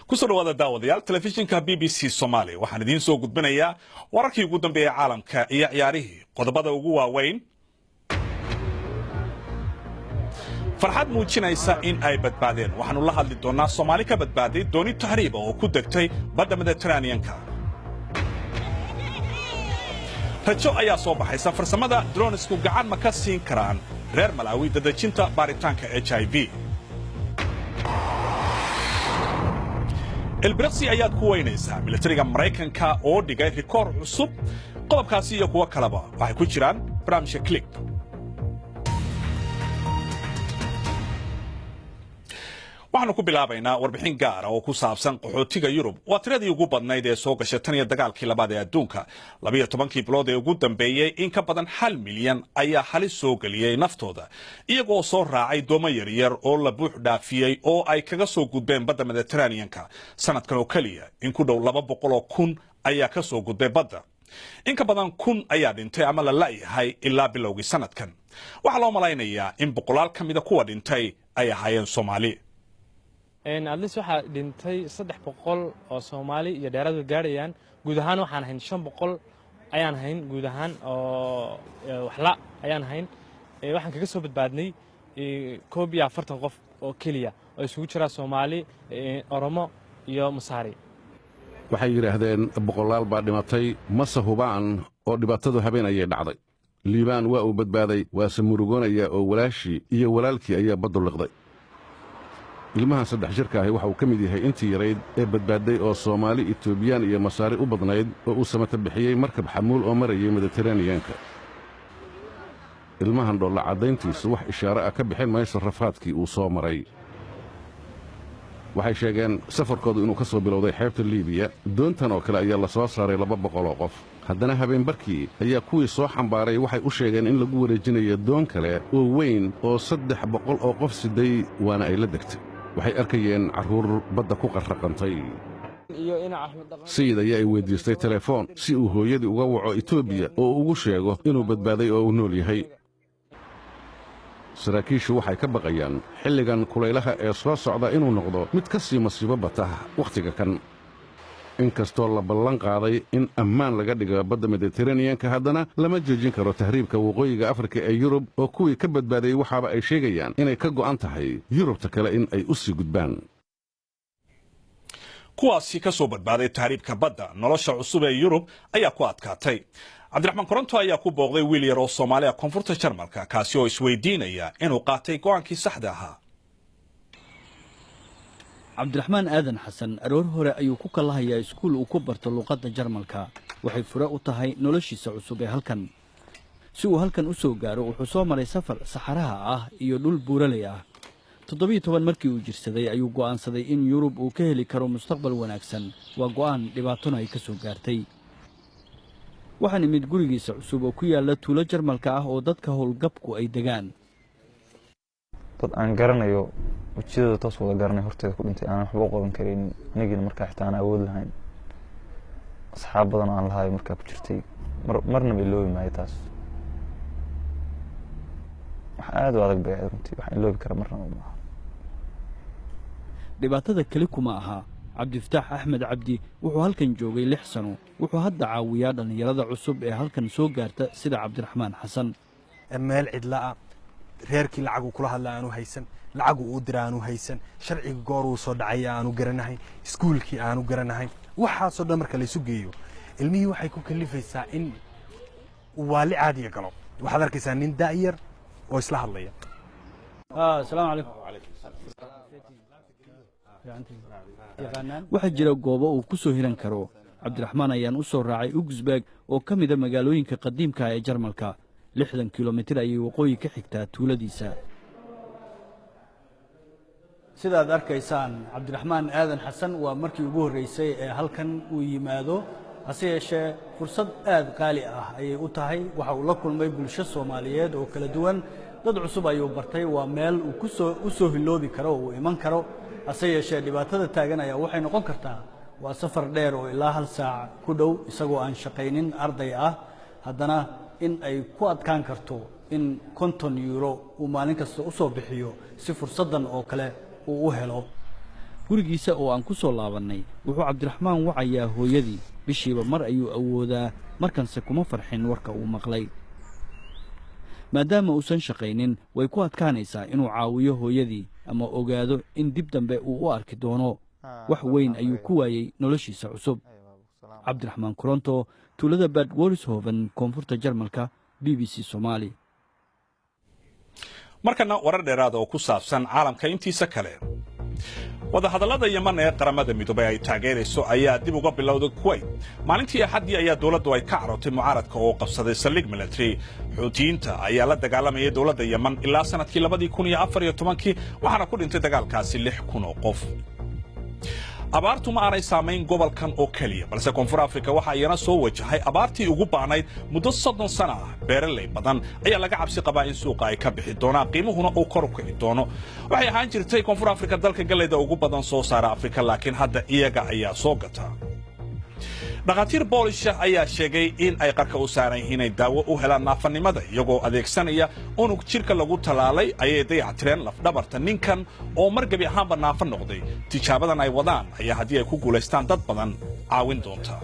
Kusoo dhawaada, daawadayaal, telefishinka BBC Soomaaliya. Waxaan idiin soo gudbinayaa wararkii ugu dambeeyay caalamka iyo ciyaarihii. Qodobada ugu waaweyn: farxad muujinaysa in ay badbaadeen. Waxaanu la hadli doonnaa Soomaali ka badbaaday dooni tahriiba oo ku degtay badda Mediteraneanka. Rajo ayaa soo baxaysa. Farsamada dronesku gacan ma ka siin karaan reer Malaawi dadejinta baaritaanka HIV? Elbiraqsi ayaad ku weynaysaa militariga Maraykanka oo dhigay rikoor cusub. Qodobkaasi iyo kuwo kaleba waxay ku jiraan barnaamijka Click. Waxaanu ku bilaabaynaa warbixin gaara oo ku saabsan qaxootiga Yurub. Waa tiradii ugu badnayd ee soo gashay tan iyo dagaalkii labaad ee adduunka. 12kii bilood ee ugu dambeeyey, in ka badan 1 milyan ayaa halis soo geliyey naftooda, iyagoo soo raacay doomo yaryar oo la buux dhaafiyey oo ay kaga soo gudbeen badda Mediteraneanka. Sanadkan oo keliya, in ku dhow 200,000 ayaa ka soo gudbay badda. In ka badan 1000 ayaa dhintay ama la la'yahay ilaa bilowgii sanadkan. Waxaa loo malaynayaa in boqolaal ka mida kuwa dhintay ay ahaayeen Soomaali. At least waxaa dhintay 300 oo Soomaali iyo dheeraad gaadhayaan. Guud ahaan waxaan hayn 500 ayaan hayn guud ahaan oo waxla ayaan hayn. Waxaan kaga soo badbaadnay 41 qof oo keliya oo isugu jira Soomaali, Oromo iyo Masaari. Waxay yidhaahdeen boqolaal baa dhimatay, mase hubaan oo dhibaatadu habeen ayay dhacday. Liibaan waa uu badbaaday, waase murugoonaya oo walaashii iyo walaalkii ayaa baddu liqday. Ilmahan 3 jirka ahi waxa uu ka mid yahay intii yarayd ee badbaadday oo Soomaali, Etoobiyaan iyo Masaari u badnayd oo uu samata bixiyey markab xamuul oo marayay Mediteraneyanka. Ilmahan dhoolla caddayntiisu wax ishaare ah ka bixin mayso rafaadkii uu soo maray. Waxay sheegeen safarkoodu inuu ka soo bilowday xeebta Liibiya. Doontan oo kale ayaa la soo saaray 200 oo qof. Haddana habeenbarkii ayaa kuwii soo xambaaray waxay u sheegeen in lagu wareejinayo doon kale oo weyn oo 300 oo qof siday, waana ay la degtay. Waxay arkayeen carruur badda ku qarraqantay. Sayid ayaa ay weyddiistay telefoon si uu hooyadii uga waco Etoobiya oo ugu sheego inuu badbaaday oo uu nool yahay. Saraakiishu waxay ka baqayaan xilligan kulaylaha ee soo socda inuu noqdo mid ka sii masiibo bata wakhtiga kan. Inkastoo la ballan qaaday in ammaan laga dhigo badda Mediteraneanka, haddana lama joojin karo tahriibka waqooyiga Afrika ee Yurub, oo kuwii ka badbaadayey waxaaba ay sheegayaan inay ka go'an tahay Yurubta kale in ay u sii gudbaan. Kuwaasi ka soo badbaaday tahriibka badda, nolosha cusub ee Yurub ayaa ku adkaatay. Cabdiraxmaan Koronto ayaa ku booqday wiil yar oo Soomaaliya koonfurta Jarmalka, kaasi oo isweydiinaya inuu qaatay go'aankii saxda ahaa. Cabdiraxmaan Aadan Xasan aroor hore ayuu ku kallahayaa iskuul uu ku barto luuqadda Jarmalka. Waxay fure u tahay noloshiisa cusub ee halkan. Si uu halkan u soo gaaro, wuxuu soo maray safar saxaraha ah iyo dhul buuraley ah. 17 markii uu jirsaday ayuu go'aansaday in Yurub uu ka heli karo mustaqbal wanaagsan. Waa go'aan dhibaatona ay ka soo gaartay. Waxaan imid gurigiisa cusub oo ku yaalla tuulo Jarmalka ah oo dadka howlgabku ay degaan. Dad aan garanayo, wejiyadooda toos wada garanay, horteeda ku dhintay, aanan waxba u qaban karaynin, anigiina markaa xitaa aan awood lahayn. Asxaab badan oo aan lahayo markaa ku jirtay, marnaba iloobi maayo taas. Wax aada u adag bay ahayd runtii, waxaan iloobi kara marnaba maaha. Dhibaatada keli kuma aha. Cabdifataax Axmed Cabdi wuxuu halkan joogay 6 sano. Wuxuu hadda caawiyaa dhallinyarada cusub ee halkan soo gaarta sida Cabdiraxmaan Xasan. Meel cidla ah, reerkii lacaguu kula hadla aanu haysan, lacagu uu dira aanu haysan, sharciga gooruu soo dhacaya aanu garanahayn, iskuulkii aanu garanahayn, waxaasoo dhan marka laysu geeyo, ilmihii waxay ku kalifaysaa in uu waali caadiya galo. Waxaad arkaysaa nin da'yar oo isla hadlaya. Asalaamu calaykum. Waxaa jira goobo uu ku soo hiran karo. Cabdiraxmaan ayaan u soo raacay Augsburg oo ka mida magaalooyinka qadiimka ee Jarmalka. 60 kilomitir ayay waqooyi ka xigtaa tuuladiisa. Sidaad arkaysaan, Cabdiraxmaan Aadan Xasan waa markii ugu horreysay ee halkan uu yimaado. Hase yeeshee, fursad aad qaali ah ayay u tahay. Waxa uu la kulmay bulsho Soomaaliyeed oo kala duwan, dad cusub ayuu bartay. Waa meel uu kusoo u soo hiloobi karo oo uu iman karo. Hase yeeshee, dhibaatada taagan ayaa waxay noqon kartaa waa safar dheer oo ilaa hal saac ku dhow, isagoo aan shaqaynin, arday ah, haddana in ay ku adkaan karto in 50 euro uu maalin kasta u soo bixiyo si fursaddan oo kale uu u helo. Gurigiisa oo aan ku soo laabannay, wuxuu Cabdiraxmaan wacayaa hooyadii. Bishiiba mar ayuu awoodaa, markanse kuma farxin warka uu maqlay. Maadaama uusan shaqaynin, way ku adkaanaysaa inuu caawiyo hooyadii ama ogaado in dib dambe uu u arki doono. Wax weyn ayuu ku waayey noloshiisa cusub. Cabdiraxmaan Koronto, tuulada Bad Wörishofen, koonfurta Jarmalka, BBC Soomaali. Markana warar dheeraada oo ku saabsan caalamka intiisa kale. Wadahadallada Yeman ee Qaramada Midoobay ay taageerayso ayaa dib uga bilowday Kuwait maalintii Axaddii. Ayaa dowladdu ay ka carootay mucaaradka oo qabsaday saldhig military. Xuutiyiinta ayaa la dagaalamayay dowladda Yeman ilaa sanadkii 2014-kii, waxaana ku dhintay dagaalkaasi 6000 oo qof. Abaartu ma aanay saamayn gobolkan oo keliya, balse Koonfur Afrika waxa iyana soo wajahay abaartii ugu baanayd muddo 30 sano ah. Beeraley badan ayaa laga cabsi qabaa in suuqa ay ka bixi doonaan, qiimuhuna uu kor u kici doono. Waxay ahaan jirtay Koonfur Afrika dalka galleyda ugu badan soo saara Afrika, laakiin hadda iyaga ayaa soo gata. Dhakhaatiir Boolisha ayaa sheegay in ay qarka u saaran yihiin inay daawo u helaan naafanimada. Iyagoo adeegsanaya unug jidhka lagu tallaalay ayay dayactireen lafdhabarta ninkan oo mar gebi ahaanba naafo noqday. Tijaabadan ay wadaan ayaa, haddii ay ku guulaystaan, dad badan caawin doonta.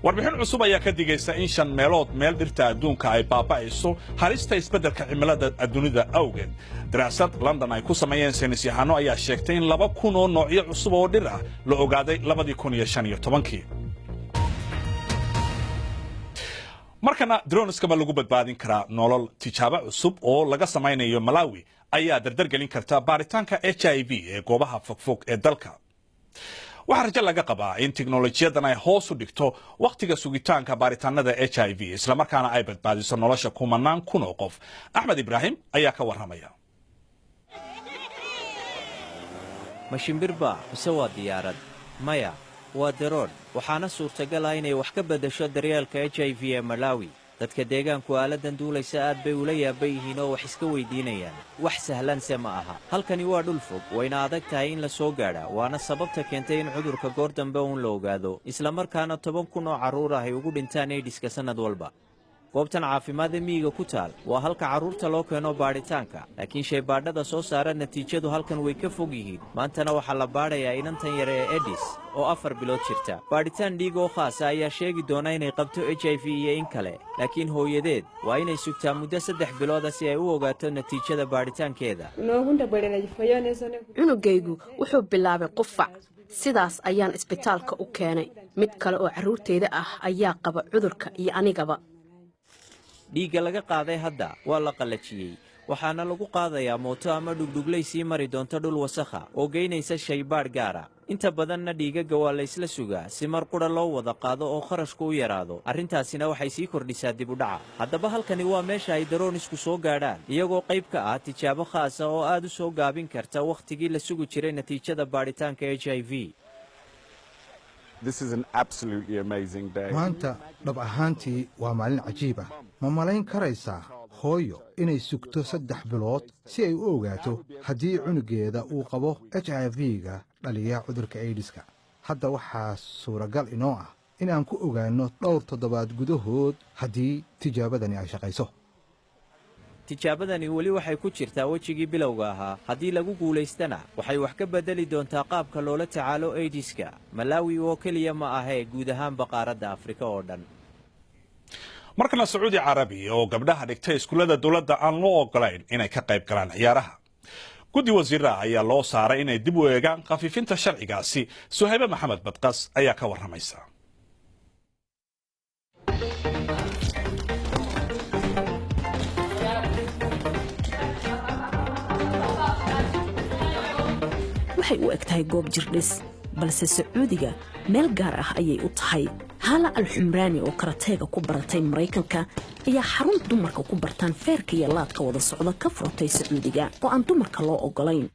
Warbixin cusub ayaa ka digaysa in shan meelood meel dhirta adduunka ay baaba'ayso halista isbeddelka cimilada dunida awgeed. Daraasad London ay ku sameeyeen saynisyahano ayaa sheegtay in 2000 oo noocyo cusub oo dhir ah la ogaaday 2015-kii. Markana drones-kama lagu badbaadin karaa nolol? Tijaabo cusub oo laga samaynayo Malawi ayaa dardargelin karta baaritaanka HIV ee goobaha fogfog ee dalka. Waxaa rajo laga qabaa in tiknolojiyadan ay hoos u dhigto wakhtiga sugitaanka baaritaanada HIV, islamarkaana ay badbaadiso nolosha kumanaan kun oo qof. Axmed Ibraahim ayaa ka warramaya. Ma shimbirba mise waa diyaarad? Maya, waa drone, waxaana suurtagal ah inay wax ka beddasho daryeelka HIV ee Malawi. Dadka deegaanku aaladan duulaysa aad bay ula yaaban yihiin oo wax iska weydiinayaan. Wax sahlanse ma aha. Halkani waa dhul fog, wayna adag tahay in la soo gaadha, waana sababta keentay in cudurka goor dambe uun la ogaado, islamarkaana 10,000 oo carruur ah ay ugu dhintaan aidiska sannad walba. Goobtan caafimaad ee miyiga ku taal waa halka carruurta loo keeno baadhitaanka, laakiin shaybaadhada soo saara natiijadu halkan way ka fog yihiin. Maantana waxaa la baadhayaa inantan yar ee Edis oo 4 bilood jirta. Baadhitaan dhiig oo khaasa ayaa sheegi doona inay qabto HIV iyo in kale, laakiin hooyadeed waa inay sugtaa muddo 3 bilooda si ay u ogaato natiijada baadhitaankeeda. Cunugaygu wuxuu bilaabay qufac, sidaas ayaan isbitaalka u keenay. Mid kale oo carruurtayda ah ayaa qaba cudurka iyo anigaba. Dhiigga laga qaaday hadda waa la qallajiyey, waxaana lagu qaadayaa mooto ama dhugdhuglay sii mari doonta dhul wasakha oo geynaysa shaybaadh gaara. Inta badanna dhiigagga waa laysla sugaa si mar qudha loo wada qaado oo kharashku u yaraado. Arrintaasina waxay sii kordhisaa dib u dhaca. Haddaba halkani waa meesha ay drones-ku soo gaadhaan, iyagoo qayb ka ah tijaabo khaasa oo aad u soo gaabin karta wakhtigii la sugi jiray natiijada baadhitaanka HIV. Maanta dhab ahaantii waa maalin cajiib ah. Ma malayn karaysaa hooyo inay sugto 3 bilood si ay u ogaato haddii cunugeeda uu qabo HIV-ga dhaliya cudurka aidiska? Hadda waxaa suuragal inoo ah inaan ku ogaanno dhowr toddobaad gudahood haddii tijaabadani ay shaqayso. Tijaabadani weli waxay ku jirtaa wejigii bilowga ahaa. Haddii lagu guulaystana, waxay wax ka beddeli doontaa qaabka loola tacaalo aidiska, Malawi oo keliya ma ahee, guud ahaanba qaaradda Afrika oo dhan. Markana Sacuudi Carabiya oo gabdhaha dhigtay iskuullada dowladda aan loo ogolayn inay ka qayb galaan ciyaaraha. Guddi wasiira ayaa loo saaray inay dib u eegaan khafiifinta sharcigaasi. Suhaybe Maxamed Badqas ayaa ka warramaysa. Waxay u eg tahay goob jirdhis, balse Sacuudiga meel gaar ah ayay u tahay. Haala Alxumraani oo karateega ku baratay Maraykanka ayaa xarun dumarka ku bartaan feerka iyo laadka wada socda ka furatay Sacuudiga oo aan dumarka loo ogolayn.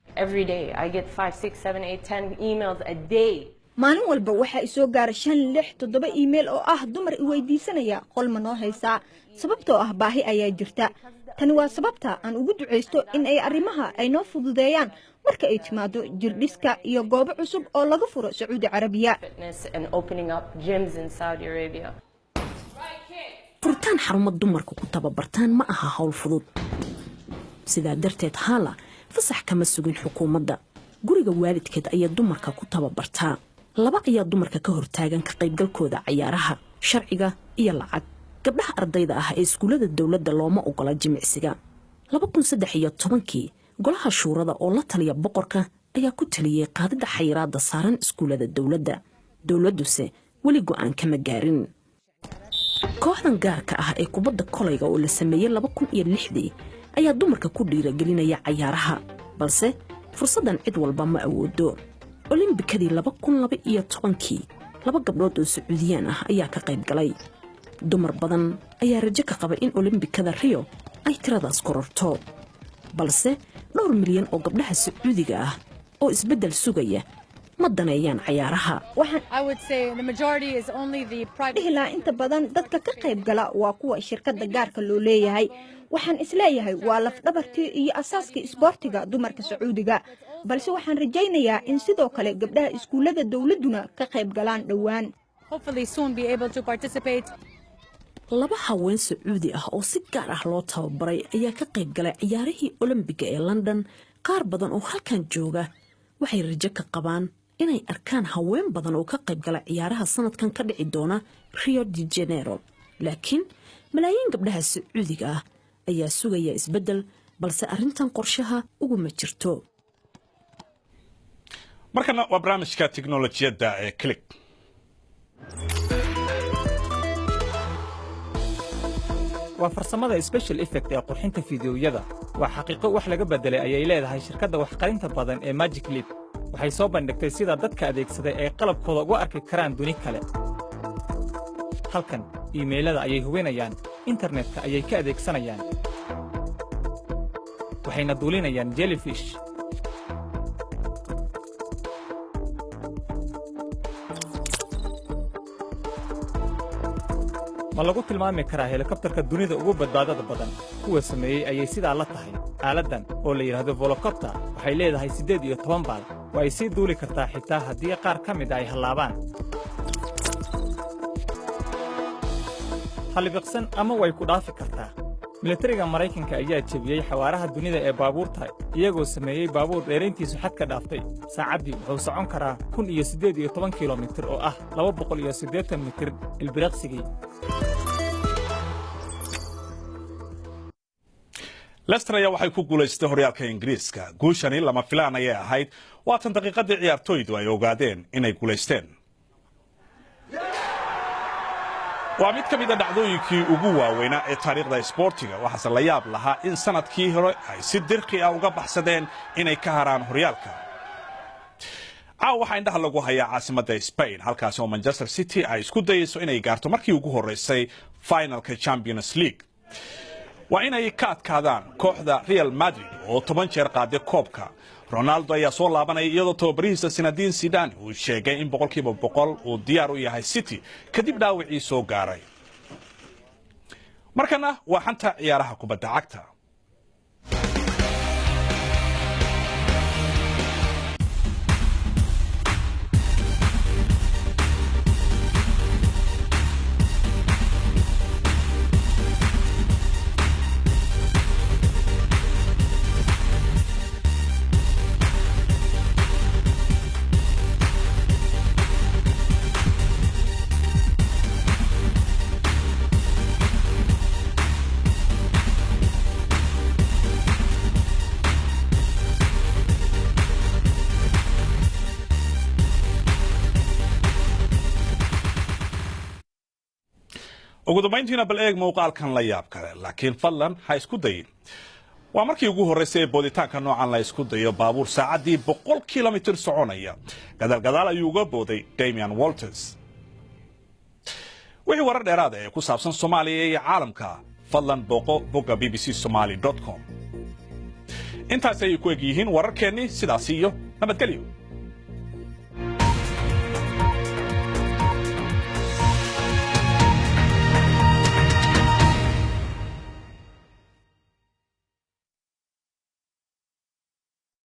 Maalin walba waxaa isoo gaara shan, lix, toddoba iimayl oo ah dumar i weydiisanaya: "Qol ma noo haysaa?" Sababtoo ah baahi ayaa jirta. Tani waa sababta aan ugu ducaysto in ay arrimaha ay noo fududeeyaan marka ay timaado jirdhiska iyo goobo cusub oo laga furo Sacuudi Carabiya. Furitaan xarumo dumarka ku tababartaan ma aha howl fudud. Sidaa darteed, Haala fasax kama sugin xukuumadda. Guriga waalidkeed ayaa dumarka ku tababartaa. Laba ayaa dumarka ka hortaagan ka qaybgalkooda cayaaraha: sharciga iyo lacag. Gabdhaha ardayda ah ee iskuullada dowladda looma ogola jimicsiga. 2013-kii, golaha shuurada oo la taliya boqorka ayaa ku taliyey qaadidda xayiraadda saaran iskuullada dowladda. Dowladduse weli go'aan kama gaarin. Kooxdan gaarka ah ee kubadda kolayga oo la sameeyey 2006-dii ayaa dumarka ku dhiiragelinaya cayaaraha, balse fursaddan cid walba ma awoodo. Olimbikadii 2012-kii, laba gabdhood oo Sacuudiyaan ah ayaa ka qayb galay. Dumar badan ayaa rajo ka qaba in Olimbikada Rio ay tiradaas kororto, balse dhowr milyan oo gabdhaha Sacuudiga ah oo isbeddel sugaya ma daneeyaan cayaaraha. Dhihi lahaa, inta badan dadka ka qayb gala waa kuwa shirkadda gaarka loo leeyahay. Waxaan isleeyahay waa lafdhabartii iyo asaaskii isboortiga dumarka Sacuudiga, balse waxaan rajaynayaa in sidoo kale gabdhaha iskuullada dowladduna ka qayb galaan dhowaan. Laba haween Sacuudi ah oo si gaar ah loo tababaray ayaa ka qayb galay ciyaarihii Olombiga ee London. Qaar badan oo halkan jooga waxay rajo ka qabaan inay arkaan haween badan oo ka qayb gala ciyaaraha sanadkan ka dhici doona Rio de Janeiro, laakiin malaayiin gabdhaha Sacuudiga ah ayaa sugaya isbeddel, balse arrintan qorshaha uguma jirto. Markana waa barnaamijka tiknolojiyadda ee Click. Waa farsamada special effect ee qurxinta fiidiyowyada. Waa xaqiiqo wax laga beddelay ayay leedahay shirkadda waxqarinta badan ee Magic Leap. Waxay soo bandhigtay sida dadka adeegsaday ay qalabkooda uga arki karaan duni kale. Halkan iimaylada ayay hubinayaan, internetka ayay ka adeegsanayaan, waxayna duulinayaan jellyfish. Ma lagu tilmaami karaa helikobtarka dunida ugu badbaadada badan? Kuwa sameeyey ayay sidaa la tahay. Aaladdan oo la yidhaahdo Volocopter waxay leedahay 18 baal oo ay sii duuli kartaa xitaa haddii qaar ka mid a ay hallaabaan. Hallibiqsan ama way ku dhaafi kartaa. Milatariga Maraykanka ayaa jebiyey xawaaraha dunida ee baabuurta, iyagoo sameeyey baabuur dheerayntiisu xadka dhaaftay. Saacaddii wuxuu socon karaa 1018 kilomitir, oo ah 280 mitir ilbiriqsigii. Leicester ayaa waxay ku guulaysatay horyaalka Ingiriiska. Guushani lama filaan ayay ahayd. Waatan daqiiqadii ciyaartoydu ay ogaadeen inay guulaysteen. Waa mid ka mid a dhacdooyinkii ugu waaweynaa ee taariikhda isboortiga. Waxaase la yaab lahaa in sanadkii hore ay si dirqi ah uga baxsadeen inay ka haraan horyaalka. Caawa waxaa indhaha lagu hayaa caasimadda Spain, halkaasi oo Manchester City ay isku dayeyso inay gaarto markii ugu horreysay finalka Champions League. Waa inay ka adkaadaan kooxda Real Madrid oo 10 jeer qaaday koobka. Ronaldo ayaa soo laabanaya, iyadoo tababarihiisa Zinedine Zidane uu sheegay in 100% uu diyaar u yahay City kadib dhaawacii soo gaaray. Markana waa xanta ciyaaraha kubadda cagta. Ugu dambayntiina, bal eeg muuqaalkan la yaab kale, laakiin fadlan ha isku dayin. Waa markii ugu horreysay ee booditaanka noocan la isku dayo. Baabuur saacaddii 100 kilomitir soconaya gadaalgadaal ayuu uga booday Damian Walters. Wixii warar dheeraada ee ku saabsan Soomaaliya iyo caalamka, fadlan booqo bogga bbcsomaly.com. Intaas ayay ku eg yihiin wararkeennii. Sidaasi iyo nabadgelyo.